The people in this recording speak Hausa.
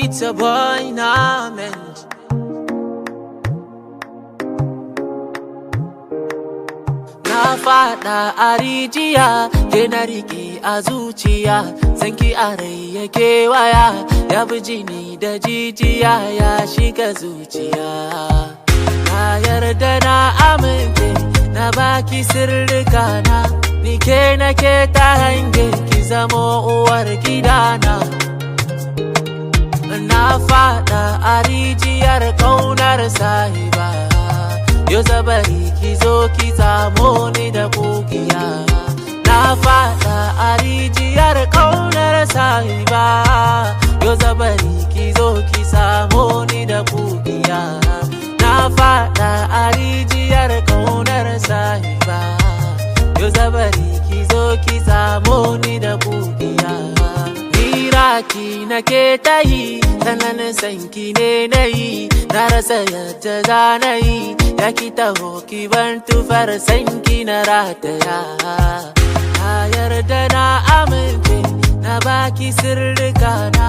It's a boy now, man. Na fada a rijiya, ke na rike a zuciya, sanki a rai yake waya, ya bi jini da jijiya ya shiga zuciya. Na yarda na amince, na baki sirrika na, ni ke nake ta hange ki zamo uwar gidana. Na fada a rijiyar kaunar sahiba, yau zabari ki zo ki zamo ni da kugiya. Na fada a rijiyar kaunar sahiba, yau zabari ki zo ki samo ni da kugiya. Na fada a rijiyar kaunar sahiba, yau zabari ki zo ki samo ni da kugiya. Raki nake ta yi, tsananin sanki ne na yi, na rasa yadda za na yi, ya ki taho ki ban tufar sanki na rataya. Na yarda na amince, na baki sirrika na.